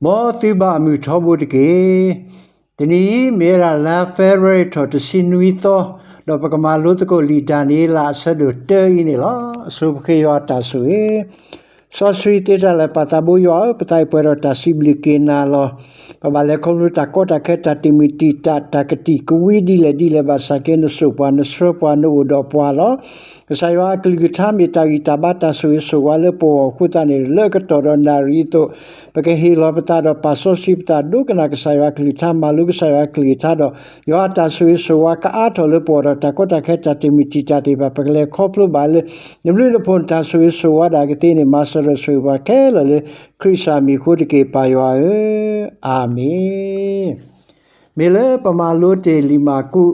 မ်သုဘၣ်မုာ်ထီဘိတက့ၢ်. တနံၤအံၤ မ့ၢ်ဝဲဒၣ်လါ February ထီၣ်တဆံနွံသီ, ဒီးပကမၤလိသကိးလံာ်ဒၤနံးယ့လးအဆၢဒိၣ်တၢအံၤန့ၣ်လီၤ. အဆိပဃ့ယွၤအတၢ်ဆိၣ်ဂ့ၤ စီဆှံသ့တၢ်လၢာ် ပၢ်သးဘိယွၤဧၢ, ပသးအံၤပှဲၤဒီးတၢ်စံးဘျုးက့ၤနၤလီၤ. ပဘၣ်လဲၤခီဖျိတၢ်ကီတၢ်ခဲ တၢ်တံာ်မုၢ်တံာ်တာ် တၢ်ကတံာ်ကဝံဒ်လဲၣ်ဒ်လဲၣ်ဘၣ်ဆၣ်က့ နဆိၣ်ပှၤ နဆှၢပှၤ နအိၣ်ဒီးပှၤလီၤ. ကစၢ်ယွၤအကလုၢ်ကထါမ့ၢ်တၢ်ဂံၢ်တၢ်ဘါ တၢ်ဆိၣ်ဂ့ၤဆိၣ်ဝါလၢပဂီၢ်အဃိသတးန့ၣ် လၢအကတီၢ်ဒီးနၣ်ရံၣ်အသိး ပကဟ့ၣ်လီၤပသးဒီးပာ်စီဆှံပသး ဒိကနၣ်ကစၢ်ယွၤအကလုၢ်ကထါ မၤလိကစၢ်ယွၤအကလုၢ်ကထါဒီး ယွၤအတၢ်ဆိၣ်ဂ့ၤဆိၣ်ဝါကအါထီၣ်လၢပဂီၢ်ဒီး တၢ်ကီတၢ်ခဲ တၢ်တံာ်မုၢ်တံာ်တာ်သ့ၣ်တဖၣ် ပကလဲၤခီဖျိဘၣ်လၢ နဘျုးနဖှိၣ်နတၢ်ဆိၣ်ဂ့ၤဆိၣ်ဝါဒၣ်ကသ့န့ၣ် မၤစၢၤဒီးဆိၣ်ဂ့ၤပှၤခဲလၢာ်လၢ ခရံာ်စၢ်မံၤအဃိတက့ၢ် ပၢ်ယွၤဧၢ, အၤမ့ၣ်. မ့ၢ်လၢပမၤလိတ့ၢ်လံာ်မၢ်ကူး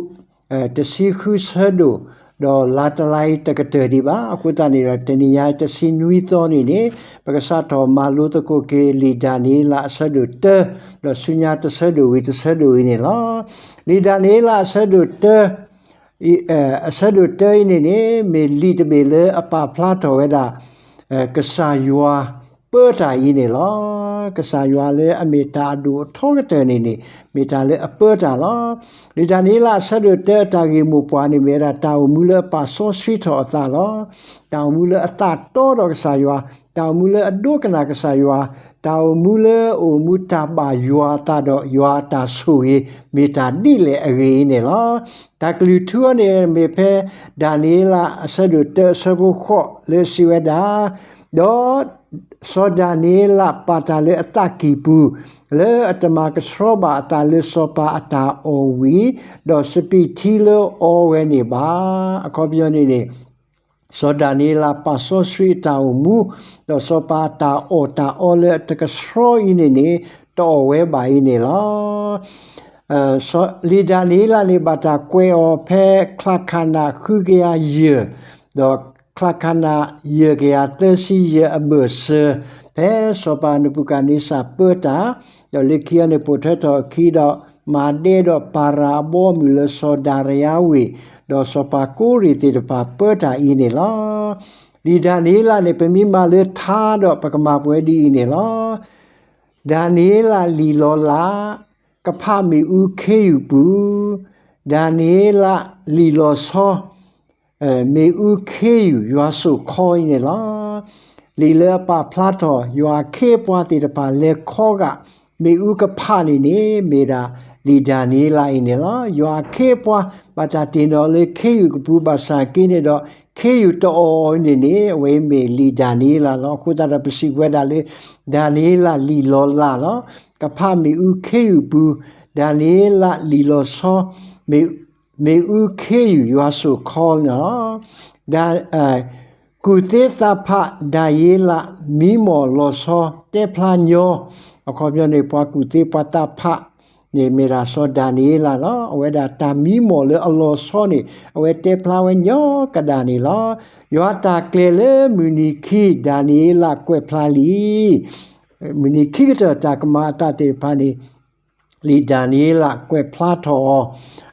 တဆံဃုဆၢဒိၣ်, ဒီးလါတလါအံၤတကတၢၢ်ဒံးဘၣ်. အဃိသတးန့ၣ်ဒီး တနံၤညါတဆံနွံသီန့ၣ်န့ၣ် ပကစးထီၣ်မၤလိသကိးက့ၤလံာ်ဒၤနံးယ့လးအဆၢဒိၣ်တၢ, ဒီးဆူညါတဆၢဒိၣ်ဝံၤတဆၢဒိၣ်အံၤန့ၣ်လီၤ. လံာ်ဒၤနံးယ့လးအဆၢဒိၣ်တၢ အဆၢဒိၣ်တၢအံၤန့ၣ်န့ၣ် မ့ၢ်လံာ်တဘ့ၣ်လၢအပာ်ဖျါထီၣ်ဝဲဒၣ် ကစၢ်ယွၤပၢတၢ်အံၤန့ၣ်လီၤ. ကစၢ်ယွၤလၢအမ့ၢ်တၢ်အဒိၣ်အထီကတၢၢ်န့ၣ်န့ၣ် မ့ၢ်တၢ်လၢအပၢတၢ်လီၤ. လံာ်ဒၤနံးယ့လးအဆၢဒိၣ်တၢအတၢ်ဂ့ၢ်မိၢ်ပှၢ်န့ၣ် မ့ၢ်ဝဲဒၣ်တၢ်အိၣ်မူလၢအပာ်စီဆှံထီၣ်အသးလီၤ. တၢ်အိၣ်မူလၢအသးတီဒီးကစၢ်ယွၤ, တၢ်အိၣ်မူလၢအဒိကနၣ်ကစၢ်ယွၤ, တၢ်အိၣ်မူလၢအအိၣ်မူတၢ်ဘၣ်ယွၤအသးဒီးယွၤအတၢ်ဆိၣ်ဂ့ၤ မ့ၢ်တၢ်ဒ်လဲၣ်အဂ့ၢ်အံၤန့ၣ်လီၤ. တၢ်ကလုၢ်ထူအီၤန့ၣ် မ့ၢ်ဖဲ ဒၤနံးယ့လးအဆၢဒိၣ်တၢအဆၢဖိဃိးလၢစံးဝဲဒၣ်, ဒီး စီၤဒၤနံးယ့လးပာ်တၢ်လၢအသးကံၢ်ပူၤ လၢအတမၤကဆှီဘၣ်အသးလၢစီၤပၤအတၢ်အီၣ်ဝံၤ, ဒီးစပံးထံလၢအီဝဲန့ၣ်ဘၣ်. အခီပညီန့ၣ်န့ၣ် စီၤဒၤနံးယ့လးပာ်စီဆှံအတၢ်အိၣ်မူ, ဒီးစီၤပၤအတၢ်အီၣ်တၢ်အီလၢအတကဆှီအံၤန့ၣ်န့ၣ် တအီၣ်ဝဲဘၣ်အံၤန့ၣ်လီၤ. လံာ်ဒၤနံးယ့လးန့ၣ် ဘၣ်တၢ်ကွဲးအီၤဖဲ ချၢခးနး ဃုကယၤယဲၢ်, ဒီးချၢခးနး ယဲၢ်ကယၤသၢဆံယဲၢ်အဘၢၣ်စၢၤ, ဖဲစီၤပၤနဘူၤခၣ်န့စၢ်ပၢတၢ်, ဒီးလၢခံအံၤန့ၣ် ပိာ်ထွဲထီၣ်အခံဒီး မၤဒဲဒီးပၤရၤအဘီအမုၢ်လၢစီၤဒၤရံယၤဝ့ၢ်, ဒီးစီၤပၤကိရ့ၤသ့ၣ်တဖၣ်ပၢတၢ်အံၤန့ၣ်လီၤ. လံာ်ဒၤနံးယ့လးန့ၣ် ပမ့ၢ်မၤလၢထါဒီး ပကမၤပှဲၤဒ်အံၤန့ၣ်လီၤ. ဒၤနံးယ့လးလံာ်လီၤလး, ကဖးမ့ၣ်အူခ့ယုၢ်ပူၤ, ဒၤနံးယ့လးလံာ်လီၤဆီ, မ့ၣ်အူခ့ယုၢ်ယွၤစိာ်ခီအံၤန့ၣ်လီၤ. လံာ်လၢအပာ်ဖျါထီၣ် ယွၤအခ့အပှၤသ့ၣ်တဖၣ်လဲၤခီဂာ် မ့ၣ်အူကဖးန့ၣ်န့ၣ် မ့ၢ်ဒၣ်လံာ်ဒၤနံးယ့လးအံၤန့ၣ်လီၤ. ယွၤအခ့အပှၤ ဘၣ်တၢ်တ့ၢ်နီၣ်လၢခ့ယုၢ်ကပူၤဘၣ်ဆၣ်က့န့ၣ်ဒီး ခ့ယုၢ်တအီၣ်အီၤန့ၣ်န့ၣ် အဝဲအံၤမ့ၢ်လံာ်ဒၤနံးယ့လးလီၤ. အဃိသတးဒီးပစံးဝဲဒၣ်လၢ ဒၤနံးယ့လးလံာ်လီၤလးလီၤ. ကဖးမ့ၣ်အူခ့ယုၢ်ပူၤ, ဒၤနံးယ့လးလံာ်လီၤဆီ, မ့ၣ်အူခ့ယုၢ်ယွၤစိာ်ခီန့ၣ်လီၤ. ကူၣ်သ့သးဖးဒၤနံးယ့လး မံမီၢ်လီၤဆီ တဲဖျါညီ, အခီပညီန့ၣ် ပှၤကူၣ်သ့ပှၤသးဖးန့ၣ် မ့ၢ်ဒၣ်စီၤဒၤနံးယ့လးလီၤ. အဝဲဒၣ်တၢ်မံမီၢ်လၢအလီၤဆီန့ၣ် အဝဲတဲဖျါဝဲညီကဒၣ်န့ၣ်လီၤ. ယွၤတၢ်ကျဲၤလၢမုၢ်နံၤခံ ဒၤနံးယ့လးကွဲးဖျါလံ မုၢ်နံၤခံကတၢၢ်တၢ်ကမၤအသးသ့ၣ်တဖၣ်န့ၣ် လံာ်ဒၤနံးယ့လးကွဲးဖျါထီၣ်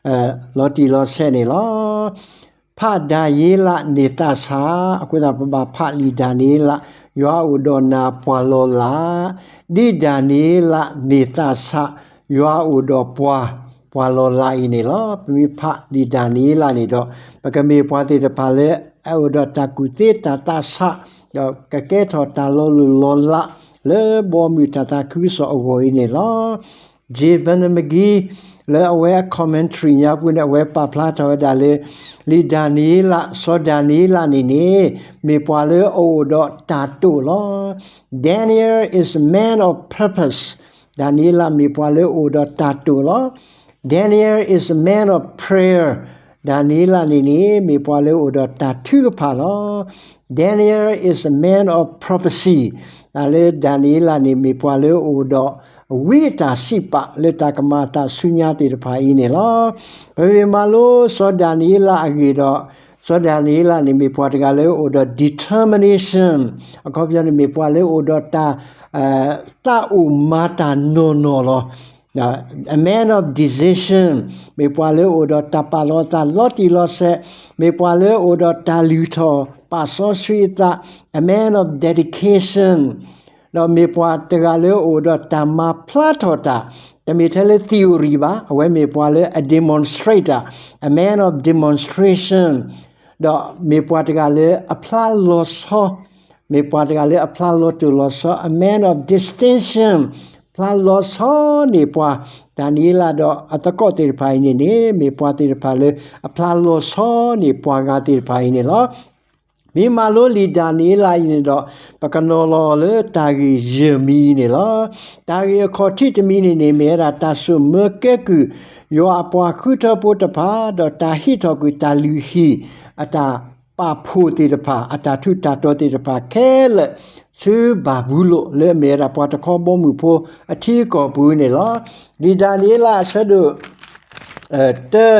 အီၤ လီၤတံၢ်လီၤဆဲးန့ၣ်လီၤ. ဖးဒၤနံးယ့လးန့ၢ်သးဆး, အဃိသတးပဘၣ်ဖးလံာ်ဒၤနံးယ့လး ယွၤအိၣ်ဒီးနၤပှၤလီၤလး, ဒ်ဒၤနံးယ့လးန့ၢ်သးဆး ယွၤအိၣ်ဒီးပှၤ ပှၤလီၤလးအံၤန့ၣ်လီၤ. ပမ့ၢ်ဖးလံာ်ဒၤနံးယ့လးန့ၣ်ဒီး ပကမ့ၢ်ပှၤသ့ၣ်တဖၣ်လၢအအိၣ်ဒီးတၢ်ကူၣ်သ့တၢ်သးဆး, ဒီးကကဲထီၣ်တၢ်လီၤလိၢ်လီၤလး လၢဘီမုၢ်တၢ်သးခုကစီၣ်အဂီၢ်အံၤန့ၣ်လီၤ. J Vernon McGee လၢအဝဲအ commentary ညါပူၤန့ၣ် အဝဲပာ်ဖျါထီၣ်ဝဲဒၣ်လၢ လံာ်ဒၤနံးယ့လး စီၤဒၤနံးယ့လးန့ၣ်န့ၣ် မ့ၢ်ပှၤလၢအအိၣ်ဒီးတၢ်တိာ်လီၤ. Daniel is a man of purpose. ဒၤနံးယ့လးမ့ၢ်ပှၤလၢအအိၣ်ဒီးတၢ်တိာ်လီၤ. Daniel is a man of prayer. ဒၤနံးယ့လးန့ၣ်န့ၣ် မ့ၢ်ပှၤလၢအအိၣ်ဒီးတၢ်ထုကဖၣ်လီၤ. Daniel is a man of prophecy. တၢ်လၢဒၤနံးယ့လးန့ၣ် မ့ၢ်ပှၤလၢအအိၣ်ဒီး ဝံအတၢ်စံးပာ်လၢတၢ်ကမၤအသးဆူညါသ့ၣ်တဖၣ်အံၤန့ၣ်လီၤ. ပမ့ၢ်မၤလိစီၤဒၤနံးယ့လးအဂ့ၢ်ဒီး စီၤဒၤနံးယ့လးန့ၣ် မ့ၢ်ပှၤတဂၤလၢအအိၣ်ဒီး determination အခီပညီန့ၣ် မ့ၢ်ပှၤလၢအအိၣ်ဒီးတၢ် သးအိၣ်မၤတၢ်နီၢ်နီၢ်လီၤ. A man of decision မ့ၢ်ပှၤလၢအအိၣ်ဒီးတၢ်ပာ်လီၤအသးလီၤတံၢ်လီၤဆဲး, မ့ၢ်ပှၤလၢအအိၣ်ဒီးတၢ်လုၢ်ထီၣ်ပာ်စီဆှံအသး a man of dedication ဒီးမ့ၢ်ပှၤတဂၤလၢအအိၣ်ဒီးတၢ်မၤဖျါထီၣ်တၢ်, တမ့ၢ်ထဲလၢ theory ဘၣ်, အဝဲမ့ၢ်ပှၤလၢအ demonstrate, a man of demonstration, ဒီးမ့ၢ်ပှၤတဂၤလၢအဖျါလီၤဆီ, မ့ၢ်ပှၤတဂၤလၢအဖျါလီၤတိၢ်လီၤဆီ, a man of distinction, ဖျါလီၤဆီန့ၢ်ပှၤ, ဒၤနံးယ့လးဒီးအသကိးသ့ၣ်တဖၣ်အံၤန့ၣ်န့ၣ် မ့ၢ်ပှၤသ့ၣ်တဖၣ်လၢအဖျါလီၤဆီန့ၢ်ပှၤဂၤသ့ၣ်တဖၣ်အံၤန့ၣ်လီၤ. မ့ၢ်မၤလိလံာ်ဒၤနံးယ့လးအံၤန့ၣ်ဒီး ပကနီၤလီၤလၢတၢ်ဂ့ၢ်ယဲၢ်မံၤန့ၣ်လီၤ. တၢ်ဂ့ၢ်အခီၣ်ထံးတမံၤန့ၣ်န့ၣ် မ့ၢ်ဝဲဒၣ်တၢ်ဆိၣ်မၢကဲကုၢ် ယွၤအပှၤဃုထၢဖိတဖၣ် ဒီးတၢ်ဟံးထီၣ်ကွံာ်တၢ်လုၢ်ဟံၣ်အတၢ်ပာ်ဖှိၣ်သ့ၣ်တဖၣ် အတၢ်ထူးတၢ်တီၤသ့ၣ်တဖၣ်ခဲလၢာ် ဆူဘၤဘူလိၣ်လၢအမ့ၢ်ဝဲဒၣ်ပှၤတခီဘီမုၢ်ဖိအထံအကီၢ်ပူၤန့ၣ်လီၤ. လံာ်ဒၤနံးယ့လးအဆၢဒိၣ် တၢ, ဒီး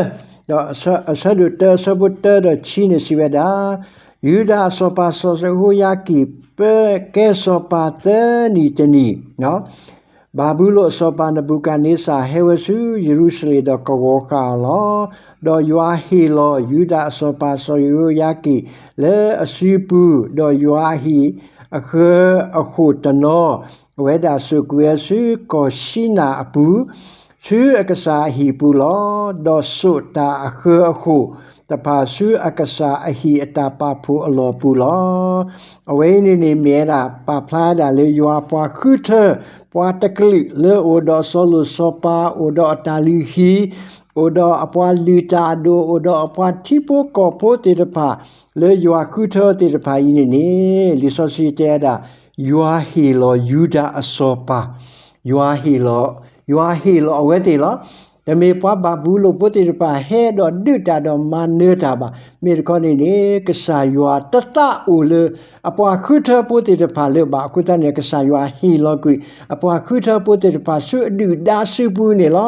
အဆၢဒိၣ်တၢ အဆၢဖိတၢဒီးခံန့ၣ်စံးဝဲဒၣ်, ယူဒၤအစီၤပၤစီၤယဟိယၤကံၣ် ပၢကဲစီၤပၤသၢနံၣ်တနံၣ်, ဘၤဘူလိၣ်အစီၤပၤနဘူၤခၣ်နံစၢ်ဟဲဝဲဆူယရူၤၡလ့ၣ်ဒီးကဝီၤဃာ်အီၤလီၤ. ဒီးယွၤဟ့ၣ်လီၤယူဒၤအစီၤပၤစီၤယဟိယၤကံၣ်လၢအစုပူၤ, ဒီးယွၤအဟံၣ်အဃၢအဃိာ်တနီၤ အဝဲဒၣ်စိာ်ကွံာ်အီၤဆူကီၢ်ၡံနၤအပူၤ ဆူအကစၢ်အဟံၣ်ပူၤလီၤ. ဒီးစိာ်တၢ်အဃၢအဃိာ်တဖၣ်ဆူအကစၢ်အဟံၣ်အတၢ်ပာ်ဖှိၣ်အလီၢ်ပူၤလီၤ. အဝဲအံၤန့ၣ်န့ၣ် မ့ၢ်ဝဲဒၣ်ပာ်ဖျါဝဲဒၣ်လၢယွၤပှၤဃုထၢ ပှၤတကလုာ်လၢအိၣ်ဒီးစီၤလိၣ်စီၤပၤ အိၣ်ဒီးအတၢ်လုၢ်ဟံၣ် အိၣ်ဒီးအပှၤလုၢ်တၢ်အဒိၣ် အိၣ်ဒီးအပှၤထံဖိကီၢ်ဖိသ့ၣ်တဖၣ် လၢယွၤဃုထၢသ့ၣ်တဖၣ်အံၤန့ၣ်န့ၣ် လံာ်စီဆှံတဲဝဲဒၣ် ယွၤဟ့ၣ်လီၤယူဒၤအစီၤပၤ, ယွၤဟ့ၣ်လီၤ, ယွၤဟ့ၣ်လီၤအဝဲသ့ၣ်လီၤ. တမ့ၢ်ပှၤဘၤဘူလိၣ်ဖိသ့ၣ်တဖၣ်ဟဲဒီးဒုးတၢ်ဒီးမၤနၢၤတၢ်ဘၣ်. မ့ၢ်တခီန့ၣ်န့ၣ် ကစၢ်ယွၤတသးအိၣ်လၢအပှၤဃုထၢဖိသ့ၣ်တဖၣ်လၢၤဘၣ်. အဃိသတးန့ၣ် ကစၢ်ယွၤဟ့ၣ်လီၤကွံာ် အပှၤဃုထၢဖိသ့ၣ်တဖၣ်ဆူအဒုၣ်ဒါစုပူၤန့ၣ်လီၤ.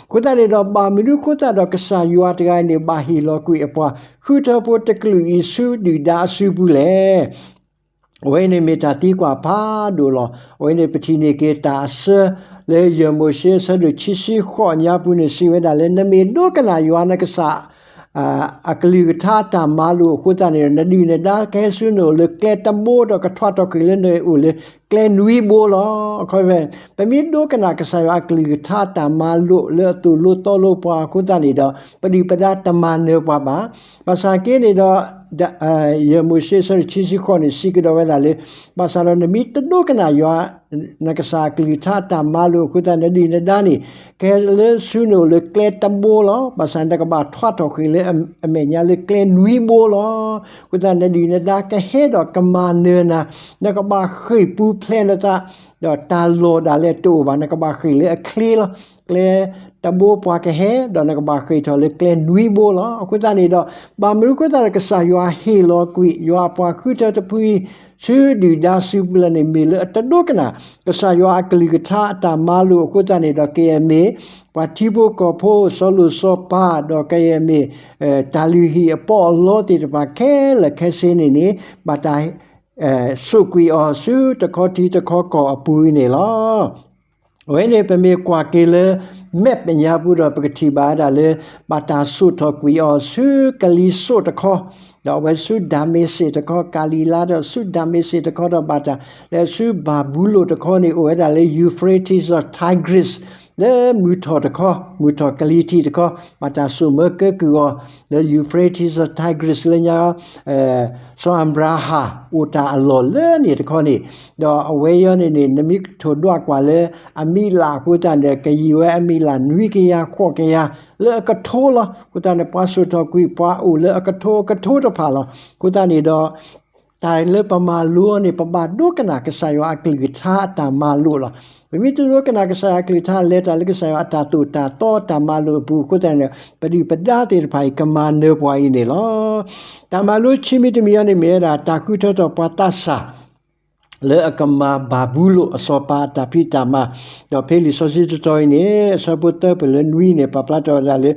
အဃိသတးန့ၣ်ဒီး ဘၣ်မနုၤအဃိသတးဒီးကစၢ်ယွၤတဂၤအံၤန့ၣ် ဘၣ်ဟ့ၣ်လီၤကွံာ်အပှၤဃုထၢဖိတကလုာ်အံၤဆူဒုၣ်ဒါအစုပူၤလဲၣ်. အဝဲန့ၣ်မ့ၢ်တၢ်သံကွၢ်ဖးဒိၣ်လီၤ. အဝဲန့ၣ်ပထံၣ်န့ၢ်က့ၤတၢ်အဆၢ လၢယဲၢ်မိၤၡ့အဆၢဒိၣ်ခံဆံဃိးညါပူၤန့ၣ် စံးဝဲဒၣ်လၢ နမ့ၢ်ဒိကနၣ်ယွၤနကစၢ် အကလုၢ်ကထါတၢ်မၤလိာ်အဃိသတးန့ၣ်ဒီး နဒုၣ်နဒါကဟဲဆူနအိၣ်လၢကျဲတဘိ ဒီးကထွါထီၣ်ကွံာ်လၢနအိၣ်လၢကျဲနွံဘိလီၤ. အခီ ပမ့ၢ်ဒိကနၣ်ကစၢ်ယွၤအကလုၢ်ကထါတၢ်မၤလိာ်လၢအသိၣ်လိသီလိပှၤအဃိသတးန့ၣ်ဒီး ပဒုၣ်ပဒါတမၤနၢၤပှၤဘၣ်. ဘၣ်ဆၣ်က့န့ၣ်ဒီး ယဲၢ်မိၤၡ့အဆၢဒိၣ်ခံဆံဃိးန့ၣ် စံးကဒီးဝဲဒၣ်လၢ ဘၣ်ဆၣ်ဒီးနမ့ၢ်တဒိကနၣ်ယွၤ နကစၢ်အကလုၢ်ကထါတၢ်မၤလိာ်အဃိသတး နဒုၣ်နဒါန့ၣ် ကဟဲလၢဆူနအိၣ်လၢကျဲတဘိလီၤ. ဘၣ်ဆၣ်နကဘၣ်ထွါထီၣ်ဃ့ၢ်လၢအမဲာ်ညါလၢကျဲနွံဘိလီၤ. အဃိသတး နဒုၣ်နဒါကဟဲဒီးကမၤနၢၤနၤ, နကဘၣ်ဃ့ၢ်ပူၤဖျဲးနသး ဒီးတၢ်လီၢ်ဒၣ်လဲာ်တအိၣ်ဘၣ်, နကဘၣ်ဃ့ၢ်လၢအချ့လီၤ. ကျဲတဘိပှၤကဟဲ ဒီးနကဘၣ်ဃ့ၢ်ထီၣ်လၢကျဲနွံဘိလီၤ. အဃိသတးန့ၣ်ဒီး ဘၣ်မနုၤအဃိသတးဒီး ကစၢ်ယွၤဟ့ၣ်လီၤကွံာ် ယွၤအပှၤဃုထၢတဖုအံၤ ဆူဒုၣ်ဒါစုပူၤလဲၣ်န့ၣ် မ့ၢ်လၢအတဒိကနၣ် ကစၢ်ယွၤအကလုၢ်ကထါအတၢ်မၤလိာ်အဃိသတးန့ၣ်ဒီး ကယဲၢ်မ့ၢ် ပှၤထံဖိကီၢ်ဖိ စီၤလိၣ်စီၤပၤ ဒီးကယဲၢ်မ့ၢ် တၢ်လုၢ်ဟံၣ်အပီးအလီသ့ၣ်တဖၣ်ခဲလၢာ်ခဲဆ့န့ၣ်န့ၣ် ဘၣ်တၢ် စိာ်ကွံာ်အီၤဆူတခီထံတခီကီၢ်အပူၤအံၤန့ၣ်လီၤ. အဝဲန့ၣ် ပမ့ၢ်ကွၢ်က့ၤလၢ map ညါပူၤဒီး ပကထံၣ်ဘၣ်ဝဲဒၣ်လၢ ဘၣ်တၢ်စိာ်ထီၣ်ကွံာ်အီၤဆူကလံၤစိးတခီ, ဒီးအဝဲဆူဒၤမ့းစ့းတခီ, ကၤလံၤလါဒီးဆူဒၤမ့းစ့းတခီဒီး ဘၣ်တၢ်လၢဆူဘၤဘူလိၣ်တခီန့ၣ် အိၣ်ဝဲဒၣ်လၢ Euphrates ဒီး Tigris လၢမုၢ်ထီၣ်တခီ, မုၢ်ထီၣ်ကလံၤထံးတခီ, ဘၣ်တၢ်စိာ်မၢကဲကုၢ်အီၤ လၢ Euphrates ဒီး Tigris လၢညါ စီၤအၤဘြၤဟၣ်အိၣ်တၢ်အလီၢ်လၢန့ၣ်တခီန့ၣ်, ဒီးအဝဲအံၤန့ၣ်န့ၣ် နမ့ၢ်ထိၣ်ဒွးကွၢ်လၢအမံၤလၢ်အဃိသတးန့ၣ် ကယံာ်ဝဲအမံၤလၢ်နွံကယၤဃိးကယၤလၢအကထိလီၤ. အဃိသတးန့ၣ် ပှၤစိာ်ထီၣ်ကွံာ်ပှၤအိၣ်လၢအကထိအကထိတဖၣ်လီၤ. အဃိသတးန့ၣ်ဒီး တၢ်လၢပမၤလိအီၤန့ၣ် ပဘၣ်ဒိကနၣ်ကစၢ်ယွၤအကလုၢ်ကထါအတၢ်မၤလိာ်လီၤ. ပမ့ၢ်တဒိကနၣ်ကစၢ်ယွၤအကလုၢ်ကထါ လဲၤတၢ်လၢကစၢ်ယွၤအတၢ်သိၣ်တၢ်သီတၢ်မၤလိာ်အပူၤအဃိသတးန့ၣ် ပဒုၣ်ပဒါသ့ၣ်တဖၣ်အံၤ ကမၤနၢၤပှၤအံၤန့ၣ်လီၤ. တၢ်မၤလိခံမံၤတမံၤအံၤန့ၣ် မ့ၢ်ဝဲဒၣ်တၢ်ဃုထၢထီၣ်ပှၤသးစၢ် လၢအကမၤဘၤဘူလိၣ်အစီၤပၤအတၢ်ဖံးတၢ်မၤ, ဒီးဖဲလံာ်စီဆှံတတီၤအံၤန့ၣ် အဆၢဖိသၢပၢၢ်လၢနွံန့ၣ် ပာ်ဖျါထီၣ်ဝဲဒၣ်လၢ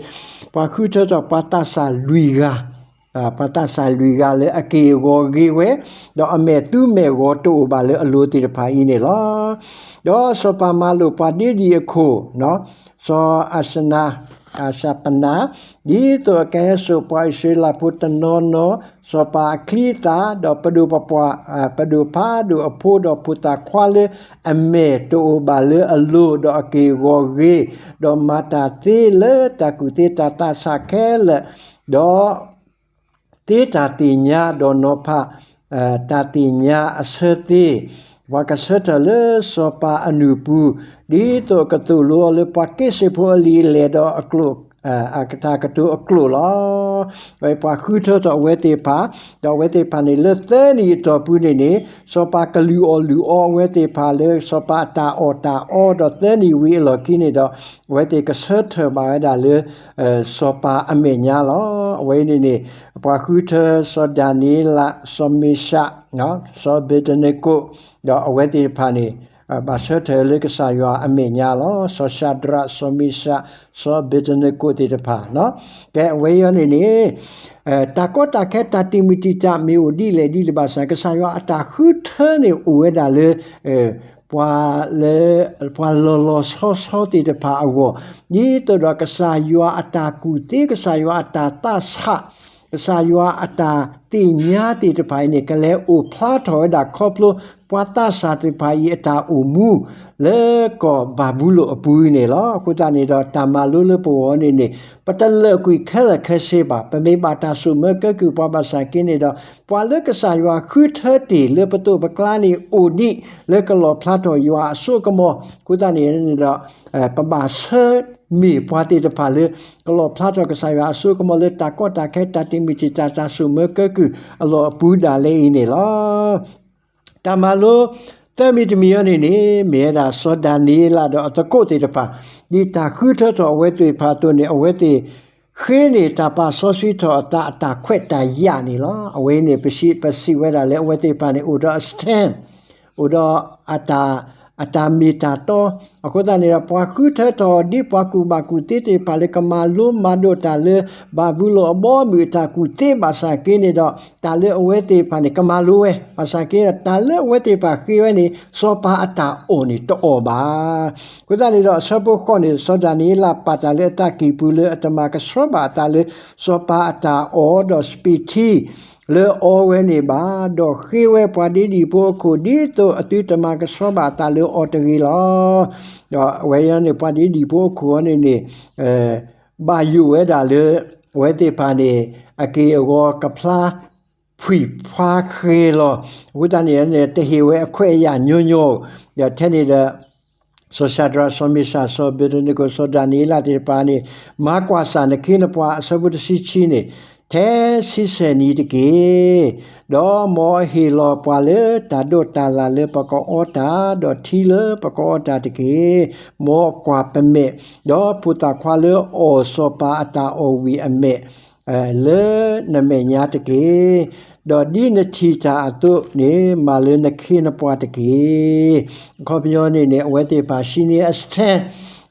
ပှၤဃုထၢထီၣ်ပှၤသးစၢ်လွံၢ်ဂၤ, ပှၤသးစၢ်လွံၢ်ဂၤလၢအက့ၢ်အဂီၤဂ့ၤဝဲ, ဒီးအမဲာ်သူမဲာ်ဂီၤတအိၣ်ဘၣ်လၢအလိၤသ့ၣ်တဖၣ်အံၤန့ၣ်လီၤ. ဒီးစီၤပၤမၤလိာ်ပှၤဒ့ဒံၣ်အခိၣ်, စီၤအၤစနၤ အၤၡပနၤ, ဒ်သိးအကဟဲစိာ်ပှၤအံၣ်စရ့လးဖိတနီၤနီၤ, စီၤပၤအချံအသၣ်, ဒီးပဒိၣ်ပပှၢ်, ပဒိၣ်ဖးဒိၣ်အဖိဒီးဖိသၣ်ခွါလၢအမဲာ်တအိၣ်ဘၣ်လၢအလိၤ, ဒီးအက့ၢ်အဂီၤဂ့ၤ, ဒီးမၤတၢ်သ့လၢတၢ်ကူၣ်သ့တၢ်သးဆးခဲလၢာ်, ဒီး သ့တၢ်သ့ၣ်ညါဒီးနီၤဖး တၢ်သ့ၣ်ညါအဆၢသ့, ပှၤကဆၢထၢၣ်လၢစီၤပၤအနုၢ်ပူၤ, ဒ်သိးအကသိၣ်လိအီၤလၢပှၤက့စ့ၢ်ဖိအလံာ်အလဲၢ်ဒီးအကျိာ်, အကထါကတိၤအကျိာ်လီၤ. ဝဲပှၤဃုထၢထီၣ်အဝဲသ့ၣ်တဖၣ်, ဒီးအဝဲသ့ၣ်တဖၣ်န့ၣ် လၢသၢနံၣ်အတီၢ်ပူၤန့ၣ်န့ၣ် စီၤပၤကလုၢ်အီၣ်လုၢ်အီအဝဲသ့ၣ်တဖၣ်လၢ စီၤပၤအတၢ်အီၣ်တၢ်အီ, ဒီးသၢနံၣ်ဝံၤအလီၢ်ခံန့ၣ်ဒီး အဝဲသ့ၣ်ကဆၢထၢၣ်ဘၣ်ဝဲဒၣ်လၢ စီၤပၤအမဲာ်ညါလီၤ. အဝဲအံၤန့ၣ်န့ၣ် ပှၤဃုထၢစီၤဒၤနံးယ့လး, စီၤမ့ၡး, စီၤအဘ့းနကိး, ဒီးအဝဲသ့ၣ်တဖၣ်န့ၣ် ဘၣ်ဆၢထၢၣ်လၢကစၢ်ယွၤအမဲာ်ညါလီၤ. စီၤၡၤဒြး, စီၤမ့ၡး, စီၤအဘ့းနကိးသ့ၣ်တဖၣ်, ကဲ အဝဲအံၤန့ၣ်န့ၣ် တၢ်ကီတၢ်ခဲတၢ်တံာ်မုၢ်တံာ်တာ်မ့ၢ်အိၣ်ဒ်လဲၣ်ဒ်လဲၣ်ဘၣ်ဆၣ် ကစၢ်ယွၤအတၢ်ဃုထၢန့ၣ်အိၣ်ဝဲဒၣ်လၢ ပှၤလၢ ပှၤလီၤလီၤဆီဆီသ့ၣ်တဖၣ်အဂီၢ်, ဒ်သိးဒီးကစၢ်ယွၤအတၢ်ကူၣ်သ့, ကစၢ်ယွၤအတၢ်သးဆး, ကစၢ်ယွၤအတၢ်သ့ၣ်ညါသ့ၣ်တဖၣ်အံၤန့ၣ် ကလဲၤအိၣ်ဖျါထီၣ်ဝဲဒၣ်ခီဖျိ ပှၤသးစၢ်သ့ၣ်တဖၣ်အံၤအတၢ်အိၣ်မူ လၢကီၢ်ဘၤဘူလိၣ်အပူၤန့ၣ်လီၤ. အဃိသတးန့ၣ်ဒီး တၢ်မၤလိလၢပဂီၢ်န့ၣ်န့ၣ် ပတလၢာ်ကွံာ်ခဲလၢာ်ခဲဆ့ဘၣ်. ပမ့ၢ်ဘၣ်တၢ်ဆိၣ်မၢကဲကုၢ်ပှၤဘၣ်ဆၣ်က့န့ၣ်ဒီး ပှၤလၢကစၢ်ယွၤဃုထၢတ့ၢ်လၢပသိးပကျါန့ၣ် အိၣ်ဒံးလၢကလီၣ်ဖျါထီၣ်ယွၤအစိကမီၤ. အဃိသတးန့ၣ်န့ၣ်ဒီး ပဘၣ်ဆၢမ့ၢ်ပှၤသ့ၣ်တဖၣ်လၢ ကလီၣ်ဖျါထီၣ်ကစၢ်ယွၤအစိကမီၤလၢတၢ်ကီတၢ်ခဲ တၢ်တံာ်မုၢ်တံာ်တာ် တၢ်ဆိၣ်မၢကဲကုၢ်အလီၢ်အပူၤဒၣ်လဲာ်အံၤန့ၣ်လီၤ. တၢ်မၤလိ သၢမံၤတမံၤအံၤန့ၣ်န့ၣ် မ့ၢ်ဝဲဒၣ်စီၤဒၤနံးယ့လးဒီးအသကိးသ့ၣ်တဖၣ် ဒ်တၢ်ဃုထၢထီၣ်အဝဲသ့ၣ်တဖၣ်အသိးန့ၣ် အဝဲသ့ၣ်ဃ့န့ၢ်တၢ်ပာ်စီဆှံထီၣ်အသးအတၢ်ခွဲးတၢ်ယာ်န့ၣ်လီၤ. အဝဲအံၤန့ၣ် ပစံး ပစံးဝဲဒၣ်လၢအဝဲသ့ၣ်တဖၣ်န့ၣ် အိၣ်ဒီးအ stand, အိၣ်ဒီး အတၢ်မ့ၢ်တၢ်တီ, အဃိသတးန့ၣ်ဒီး ပှၤဃုထၢထီၣ်ဒ်ပှၤကူၣ်ဘၣ်ကူၣ်သ့သ့ၣ်တဖၣ်လၢကမၤလိမၤဒိးတၢ်လၢ ဘၤဘူလိၣ်အဘီအမုၢ်အတၢ်ကူၣ်သ့ဘၣ်ဆၣ်က့န့ၣ်ဒီး တၢ်လၢအဝဲသ့ၣ်တဖၣ်န့ၣ် ကမၤလိဝဲ, ဘၣ်ဆၣ်က့ဒီး တၢ်လၢအဝဲသ့ၣ်တဖၣ်ဃ့ဝဲန့ၣ် စီၤပၤအတၢ်အီၣ်န့ၣ်တအီၣ်ဘၣ်. အဃိသတးန့ၣ်ဒီး အဆၢဖိဃိးန့ၣ် စီၤဒၤနံးယ့လးပာ်တၢ်လၢအသးကံၢ်ပူၤလၢအတမၤကဆှီဘၣ်အသးလၢ စီၤပၤအတၢ်အီၣ်ဒီးစပံးထံ လၢအီဝဲန့ၣ်ဘၣ်, ဒီးဃ့ဝဲပှၤဒ့ဒံၣ်ဖိအခိၣ် ဒ်သိးအသုတမၤကဆှီဘၣ်အသးလၢအီၤတဂ့ၤလီၤ. ဒီးအဝဲအံၤန့ၣ် ပှၤဒ့ဒံၣ်ဖိအခိၣ်အံၤန့ၣ်န့ၣ် ဘၣ်ယိၣ်ဝဲဒၣ်လၢ အဝဲသ့ၣ်တဖၣ်န့ၣ် အက့ၢ်အဂီၤကဖျါ ဖှံၣ်ဖျါဃဲၤလီၤ. အဃိသတးန့ၣ်န့ၣ် တဟ့ၣ်ဝဲအခွဲးအယာ်ညီညီ, ဒီးထဲန့ၣ်ဒီး စီၤၡၤဒြး စီၤမ့ၡး စီၤအဘ့းနကိး စီၤဒၤနံးယ့လးသ့ၣ်တဖၣ်န့ၣ် မၤကွၢ်စၢ်နခ့နပှၤ အဆၢဖိတဆံခံန့ၣ်, ထဲဆံဆဲၣ်နံၤတက့ၢ်. ဒီးမ်အဟ့ၣ်လီၤပှၤလၢတၢ်ဒိးတၢ်လၢ်လၢပကအီတၢ်, ဒီးထံလၢပကအီတၢ်တက့ၢ်. မ်အကွၢ်ပမဲာ်, ဒီးဖိသၣ်ခွါလၢအီၣ်စီၤပၤအတၢ်အီၣ်ဝံၤအမဲာ် လၢနမဲာ်ညါတက့ၢ်. ဒီးဒ်နထံၣ်တၢ်အသိးန့ၣ် မၤလၢနခ့နပှၤတက့ၢ်. အခီပညီန့ၣ်န့ၣ် အဝဲသ့ၣ်တဖၣ် စံးန့ၢ်အ stand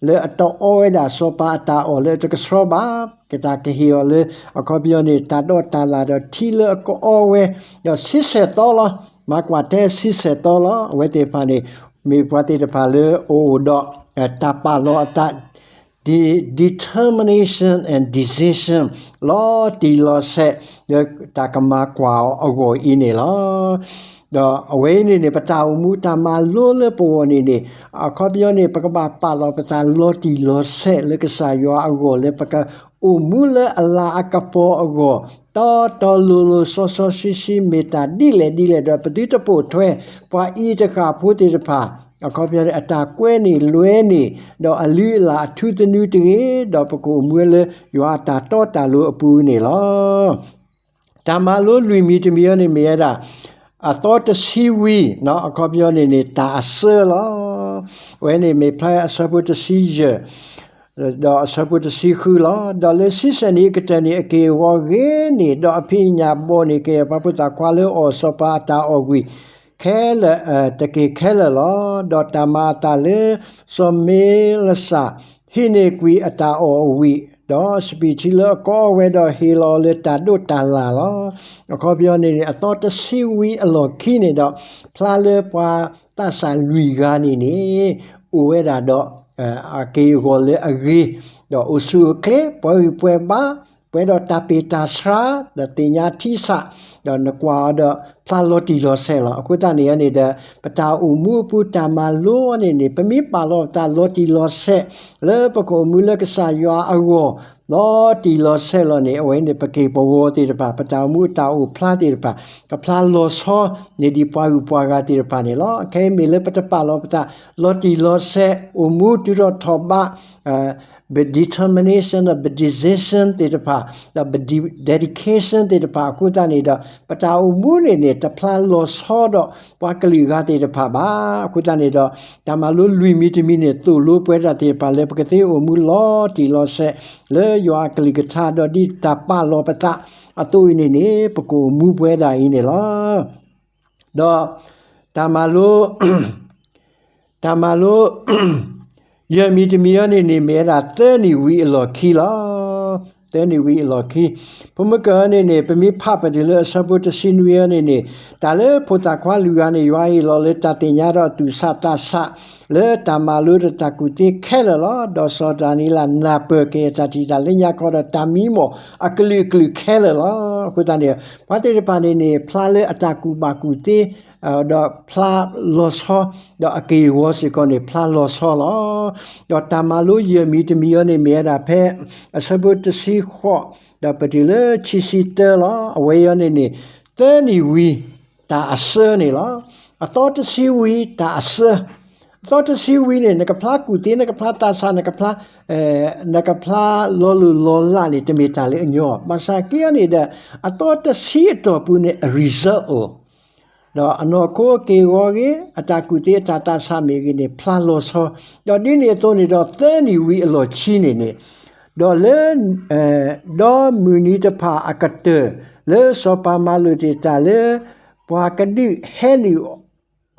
လၢအတအီဝဲဒၣ်စီၤပၤအတၢ်အီၣ်လၢအတကဆှီဘၣ်, ကတၢ်ကဟ့ၣ်အီၤလၢ အခီပညီန့ၣ် တၢ်ဒိးတၢ်လၢ်ဒီးထံလၢအကအီဝဲ, ဒီးဆံဆဲၣ်သီလီၤ. မၤကွၢ်ထဲဆံဆဲၣ်သီလီၤ. အဝဲသ့ၣ်တဖၣ်န့ၣ် မ့ၢ်ပှၤသ့ၣ်တဖၣ်လၢအအိၣ်ဒီး တၢ်ပာ်လီၤအသး determination and decision လီၤတံၢ်လီၤဆဲး လၢတၢ်ကမၤကွၢ်အီၤအဂီၢ်အံၤန့ၣ်လီၤ. ဒီးအဝဲအံၤန့ၣ်န့ၣ် ပတၢ်အိၣ်မူတၢ်မၤလိလၢပဂီၢ်န့ၣ်န့ၣ် အခီပညီန့ၣ် ပကဘၣ်ပာ်လီၤပသးလီၤတံၢ်လီၤဆဲးလၢကစၢ်ယွၤအဂီၢ်လၢပကအိၣ်မူလၢအလၤအကပီၤအဂီၢ် တီတီလိၤလိၤစီစီဆှံဆှံ မ့ၢ်တၢ်ဒ်လဲၣ်ဒ်လဲၣ်ဒီး ပသုတပိာ်ထွဲ ပှၤအံၤတဃၣ်ဖိသ့ၣ်တဖၣ် အခီပညီန့ၣ် အတၢ်ကွဲန့ၢ်လွဲန့ၢ် ဒီးအလုၢ်အလၢ်အထူသနူတဂ့ၤ, ဒီးပကအိၣ်မူဝဲလၢယွၤအတၢ်တီတၢ်လိၤအပူၤန့ၣ်လီၤ. တၢ်မၤလိလွံၢ်မံၤတမံၤအံၤန့ၣ်မ့ၢ်ဝဲဒၣ် အသီတဆံဝံၤ အခီပညီန့ၣ်န့ၣ် တၢ်အစၢလီၤ. အဝဲန့ၣ်မ့ၢ်ဖျါအဆၢဖိတဆံယဲၢ် ဒီးအဆၢဖိတဆံဃုလီၤ. ဒီးလၢဆံဆဲၣ်နံၤအကတၢၢ်န့ၣ် အက့ၢ်အဂီၤဂ့ၤန့ၢ် ဒီးအဖံးအညၣ်ဘီၣ်န့ၢ်က့ၤ ပှၤဖိသၣ်ခွါလၢအီၣ်စီၤပၤအတၢ်အီၣ်ဝံၤ ခဲလၢာ် တက့ၢ်ခဲလၢာ်လီၤ. ဒီးတၢ်မၤအသးလၢ စီၤမ့လစၢ် ဟံးန့ၢ်ကွံာ်အတၢ်အီၣ်အဝံၤ, ဒီးစပံးထံလၢအကအီဝဲဒီးဟ့ၣ်လီၤအီၤလၢတၢ်ဒိးတၢ်လၢ်လီၤ. အခီပညီန့ၣ်န့ၣ် အသီတဆံဝံၤအလီၢ်ခံန့ၣ်ဒီး ဖျါလၢပှၤသးစၢ်လွံၢ်ဂၤန့ၣ်န့ၣ် အိၣ်ဝဲဒၣ်ဒီး အက့ၢ်အဂီၤလၢအဂ့ၤ, ဒီးအိၣ်ဆူၣ်အိၣ်ချ့ ပှဲၤဂံၢ်ပှဲၤဘါ, ပှဲၤဒီးတၢ်ပ့ၢ်တၢ်ဆှါ, ဒီးသ့ၣ်ညါထံဆး, ဒီးနကွၢ်အီၤဒီးဖျါလီၤတံၢ်လီၤဆဲးလီၤ. အဃိသတးန့ၣ်န့ၣ်ဒီး ပတၢ်အိၣ်မူအပူၤတၢ်မၤလိန့ၣ်န့ၣ် ပမ့ၢ်ပာ်လီၤပသးလီၤတံၢ်လီၤဆဲး လၢပကအိၣ်မူလၢကစၢ်ယွၤအဂီၢ် လီၤတံၢ်လီၤဆဲးလီၤန့ၣ် အဝဲန့ၣ် ပက့ၢ်ပဂီၤသ့ၣ်တဖၣ် ပတၢ်အိၣ်မူအတၢ်အိၣ်ဖျါသ့ၣ်တဖၣ် ကဖျါလီၤဆီန့ၢ်ဒံးပှၤဂုၤပှၤဂၤသ့ၣ်တဖၣ်န့ၣ်လီၤ. ခဲအံၤမ့ၢ်လၢပတပာ်လီၤပသး လီၤတံၢ်လီၤဆဲး အိၣ်မူတုၤထီၣ်ထီၣ်ဘး ပ determination ဒီးပ decision သ့ၣ်တဖၣ် ဒီးပ dedication သ့ၣ်တဖၣ်အဃိသတးန့ၣ်ဒီး ပတၢ်အိၣ်မူန့ၣ်န့ၣ် တဖျါလီၤဆီဒီးပှၤကလုာ်အဂၤသ့ၣ်တဖၣ်ဘၣ်. အဃိသတးန့ၣ်ဒီး တၢ်မၤလိလွံၢ်မံၤတမံၤန့ၣ် သိၣ်လိပဝဲဒၣ်သ့ၣ်တဖၣ်လၢပကသ့အိၣ်မူလီၤတံၢ်လီၤဆဲး လၢယွၤအကလုၢ်ကထါ ဒီးဒ်တၢ်ပာ်လီၤပသးအသိးအံၤန့ၣ်န့ၣ် ပကအိၣ်မူပဝဲဒၣ်အံၤန့ၣ်လီၤ. ဒီးတၢ်မၤလိ တၢ်မၤလိ ယဲၢ်မံၤတမံၤအံၤန့ၣ်န့ၣ် မ့ၢ်ဝဲဒၣ်သၢနံၣ်ဝံၤအလီၢ်ခံလီၤ. သၢနံၣ်ဝံၤအလီၢ်ခံ ပမ့ၢ်ကွၢ်အံၤန့ၣ်န့ၣ် ပမ့ၢ်ဖးပတုၤလၢအဆၢဖိတဆံနွံအံၤန့ၣ်န့ၣ် တၢ်လၢဖိသၣ်ခွါလွံၢ်ဂၤန့ၣ် ယွၤဟ့ၣ်လီၤလၢတၢ်သ့ၣ်ညါဒီးသူၣ်ဆးသးဆး လၢတၢ်မၤလိဒီးတၢ်ကူၣ်သ့ခဲလၢာ်လီၤ. ဒီးစီၤဒၤနံးယ့လးနၢ်ပၢၢ်က့ၤအတၢ်ထံၣ်တၢ်လၢညါခီဒီးတၢ်မံမီၢ်အကလုာ်ကလုာ်ခဲလၢာ်လီၤ. အဃိသတးန့ၣ် ပှၤသ့ၣ်တဖၣ်န့ၣ်န့ၣ် ဖျါလၢအတၢ်ကူၣ်ဘၣ်ကူၣ်သ့ ဒီးဖျါလီၤဆီ ဒီးအက့ၢ်အဂီၤစ့ၢ်ကီးန့ၣ် ဖျါလီၤဆီလီၤ. ဒီးတၢ်မၤလိယဲၢ်မံၤတမံၤအံၤန့ၣ် မ့ၢ်ဝဲဒၣ်ဖဲ အဆၢဖိတဆံဃိး ဒီးပတုၤလၢခံဆံတၢလီၤ. အဝဲအံၤန့ၣ်န့ၣ် သၢနံၣ်ဝံၤ တၢ်အစၢန့ၣ်လီၤ. အသီတဆံဝံၤတၢ်အစၢ အသီတဆံဝံၤန့ၣ် နကဖျါကူၣ်သ့ နကဖျါသးဆး နကဖျါ နကဖျါလီၤလိၢ်လီၤလးန့ၣ် တမ့ၢ်တၢ်လၢအညီ ဘၣ်ဆၣ်က့အံၤန့ၣ်ဒီး အသီတဆံအတီၢ်ပူၤန့ၣ် အ result အိၣ် ဒီးအနီၢ်ခိအက့ၢ်အဂီၤဂ့ၤ အတၢ်ကူၣ်သ့အတၢ်သးဆးမ့ၢ်ဂ့ၤန့ၣ် ဖျါလီၤဆီ ဒီးဒ်န့ၣ်အသိးန့ၣ်ဒီး သၢနံၣ်ဝံၤအလီၢ်ခံန့ၣ်န့ၣ် ဒီးလၢ ဒီးမုၢ်နံၤတဖၣ်အကတၢၢ် လၢစီၤပၤမၤလိာ်တ့ၢ်တၢ်လၢ ပှၤကဒုးဟဲနုာ်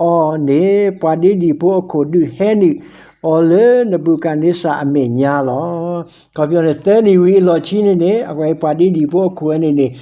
အီၤန့ၣ် ပှၤဒ့ဒံၣ်ဖိအခိၣ်ဒုးဟဲနုာ်အီၤလၢနဘူၤခၣ်န့စၢ်အမဲာ်ညါလီၤ. အခီပညီန့ၣ် သၢနံၣ်ဝံၤအလီၢ်ခံန့ၣ်န့ၣ် အဝဲပှၤဒ့ဒံၣ်ဖိအခိၣ်ဝဲန့ၣ်န့ၣ်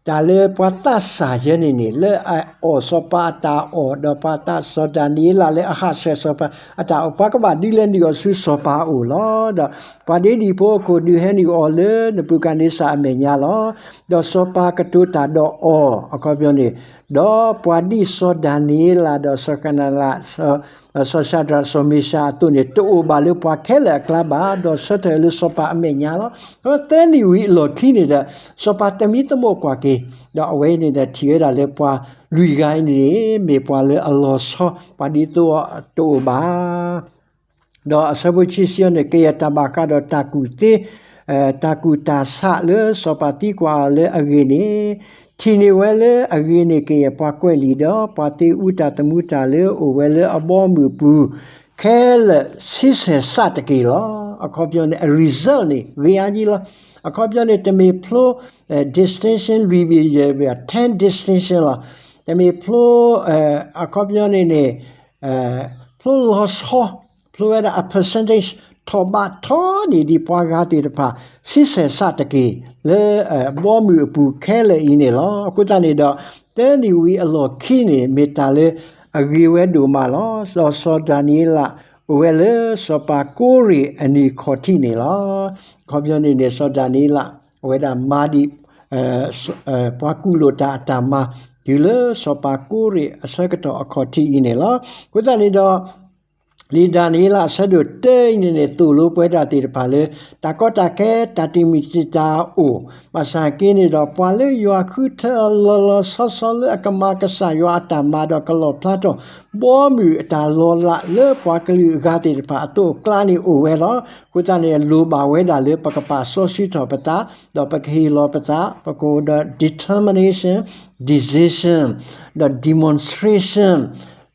တၢ်လၢပှၤသးစၢ်ယဲန့ၣ်န့ၣ် လၢအအီၣ်စီၤပၤအတၢ်အီၣ် ဒီးပှၤသးစီၤဒၤနံးယ့လးလၢအဟးဆှဲးစီၤပၤအတၢ်အီၣ် ပှၤကဘၣ်ဒုးလဲၤနုာ်အီၤဆူစီၤပၤအအိၣ်လီၤ. ဒီးပှၤဒ့ဒံၣ်ဖိအခိၣ်ဒုးဟဲနုာ်အီၤလၢနဘူၤခၣ်န့စၢ်အမဲာ်ညါလီၤ. ဒီးစီၤပၤကတိၤတၢ်ဒီးအီၤ အခီပညီန့ၣ် ဒီးပှၤဒ်စီၤဒၤနံးယ့လး ဒီးစီၤဟနၤလး စီၤၡၤဒြး စီၤမ့ၤၡးအသိးန့ၣ် တအိၣ်ဘၣ်လၢပှၤခဲလၢာ်အကျါဘၣ် ဒီးဆၢထၢၣ်လၢစီၤပၤအမဲာ်ညါလီၤ. ဒီးသၢနံၣ်ဝံၤအလီၢ်ခံန့ၣ်ဒီး စီၤပၤတမံသမိးကွၢ်က့ၤ ဒီးအဝဲန့ၣ်ဒီးထံၣ်ဝဲဒၣ်လၢပှၤလွံၢ်ဂၤအံၤန့ၣ် မ့ၢ်ပှၤလၢအလီၤဆီ ပှၤဒ်သိးအတအိၣ်ဘၣ် ဒီးအဆၢဖိခံဆံအံၤန့ၣ် ကယဲၢ်တၢ်ဘၣ်ဃးဒီးတၢ်ကူၣ်သ့ တၢ်ကူၣ်တၢ်ဆးလၢစီၤပၤသံကွၢ်အီၤလၢအဂ့ၢ်န့ၣ် ထံၣ်န့ၢ်ဝဲလၢအဂ့ၤန့ၣ် ကယဲၢ်ပှၤကွဲးလံာ်ဒီး ပှၤသ့အူတၢ်သမူတၢ်လၢအိၣ်ဝဲလၢအဘီအမုၢ်အပူၤ ခဲလၢာ်ဆံဆဲၣ်စးတက့ၢ်လီၤ. အခီပညီန့ၣ် အ result န့ၣ် ဂ့ၤအါယံလီၤ. အခီပညီန့ၣ် တမ့ၢ်ဖျိ distinction လွံၢ်ဘ့ၣ်ယဲၢ် ten distinction လီၤ. တမ့ၢ်ဖျိ အခီပညီန့ၣ်န့ၣ် ဖျိလီၤဆီ ဖျိဝဲဒၣ်အ percentage ထီၣ်ဘးထီန့ၢ်ဒံးပှၤဂၤသ့ၣ်တဖၣ် ဆံဆဲၣ်စးတက့ၢ် လၢဘီမုၢ်အပူၤခဲလၢာ်အံၤန့ၣ်လီၤ. အဃိသတးန့ၣ်ဒီး သၢနံၣ်ဝံၤအလီၢ်ခံန့ၣ် မ့ၢ်တၢ်လၢအဂ့ၤဝဲဒိၣ်မးလီၤ. ဒီးစီၤဒၤနံးယ့လး အိၣ်ဝဲလၢစီၤပၤကိရ့ၣ်အနံၣ်ခီၣ်ထံးန့ၣ်လီၤ. အခီပညီန့ၣ်န့ၣ် စီၤဒၤနံးယ့လး အဝဲဒၣ်မၤဒံး ပှၤကူၣ်လိာ်တၢ်အတၢ်မၤ တုၤလၢစီၤပၤကိရ့ၣ်အဆၢကတီၢ်အခီၣ်ထံးအံၤန့ၣ်လီၤ. အဃိသတးန့ၣ်ဒီး လံာ်ဒၤနံးယ့လးအဆၢဒိၣ်တၢအံၤန့ၣ်န့ၣ် သိၣ်လိပဝဲဒၣ်သ့ၣ်တဖၣ်လၢ တၢ်ကီတၢ်ခဲ တၢ်တမံၤတမံၤတၢ်အိၣ် ဘၣ်ဆၣ်က့န့ၣ်ဒီး ပှၤလၢယွၤဃုထၢအီၤလီၤလီၤဆီဆီလၢအကမၤကစၢ်ယွၤအတၢ်မၤဒီးကလီၣ်ဖျါထီၣ် ဘီမုၢ်အတၢ်လီၤလးလၢပှၤကလုာ်အဂၤသ့ၣ်တဖၣ်အသိးအကျါန့ၣ်အိၣ်ဝဲလီၤ. အဃိသတးန့ၣ် လိၣ်ဘၣ်ဝဲဒၣ်လၢပကပာ်စီဆှံထီၣ်ပသး ဒီးပကဟ့ၣ်လီၤပသး ပကအိၣ်ဒီး determination, decision ဒီး demonstration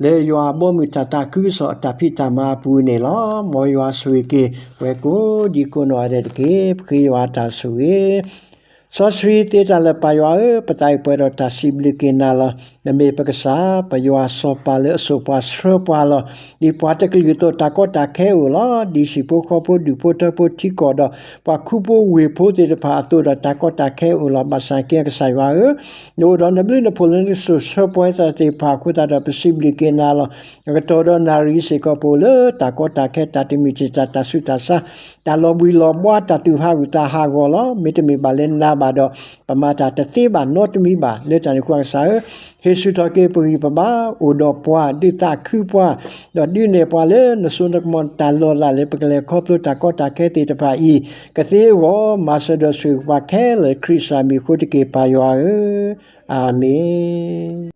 လၢယွၤအဘီအမုၢ်တၢ်သးခုကစီၣ်အတၢ်ဖံးတၢ်မၤအပူၤန့ၣ်လီၤ. မ်ယွၤဆိၣ်ဂ့ၤက့ၤ ပှၤကိးဒံကိးနီၢ်ဂၤဒဲးတက့ၢ်. ပဃ့ယွၤအတၢ်ဆိၣ်ဂ့ၤ စီဆှံသ့တၢ်လၢပၢ်ယွၤဧၢ, ပသးအံၤပှဲၤဒီးတၢ်စံးဘျုးက့ၤနၤလီၤ. နမ့ၢ်ပကစၢ်, ပယွၤစီၤပၤလၢအစိာ်ပှၤဆှၢပှၤလီၤ. ဒ်ပှၤတကလုာ်အသိး တၢ်ကီတၢ်ခဲအိၣ်လီၤ. ဒ်ဟံၣ်ဖိဃီဖိဒူၣ်ဖိထၢဖိထံကီၢ်ဒီး ပှၤခူဖိဝ့ၢ်ဖိသ့ၣ်တဖၣ်အသိးဒီး တၢ်ကီတၢ်ခဲအိၣ်လီၤ. ဘၣ်ဆၣ်က့ ကစၢ်ယွၤဧၢ, နအိၣ်ဒီးနဘျုးနဖှိၣ်လၢနစိာ်ဆှၢပှၤသ့ၣ်တဖၣ်အဃိသတးဒီး ပစံးဘျုးက့ၤနၤလီၤ. အကတီၢ်ဒီးနၣ်ရံၣ်စ့ၢ်ကီး ပအိၣ်လၢတၢ်ကီတၢ်ခဲ တၢ်တမုာ်တံာ်တာ် တၢ်ဆူးတၢ်ဆါ တၢ်လီၤဘှံးလီၤဘှါ တၢ်သူၣ်ဟးဂူာ်သးဟးဂီၤလီၤ. မ့တမ့ၢ်ဘၣ်လၢနၤဘၣ်ဒီး ပမၤတၢ်တသ့ဘၣ်နီတမံၤဘၣ်. လၢတၢ်န့ၣ်အဃိ ကစၢ်ဧၢ, ဟ့ၣ်ဆူၣ်ထီၣ်က့ၤပဂံၢ်ပဘါ, အိၣ်ဒီးပှၤ, ဒုးသးခုပှၤ, ဒီးဒုးနဲၣ်ပှၤလၢနစိနကမီၤတၢ်လီၤလးလၢ ပကလဲၤခီဖျိတၢ်ကီတၢ်ခဲသ့ၣ်တဖၣ်အံၤ ကသ့အဂီၢ် မၤစၢၤဒီးဆိၣ်ဂ့ၤပှၤခဲလၢာ် ခရံာ်ကစၢ်မံၤအဃိတက့ၢ် ပၢ်ယွၤဧၢ, အၤမ့ၣ်.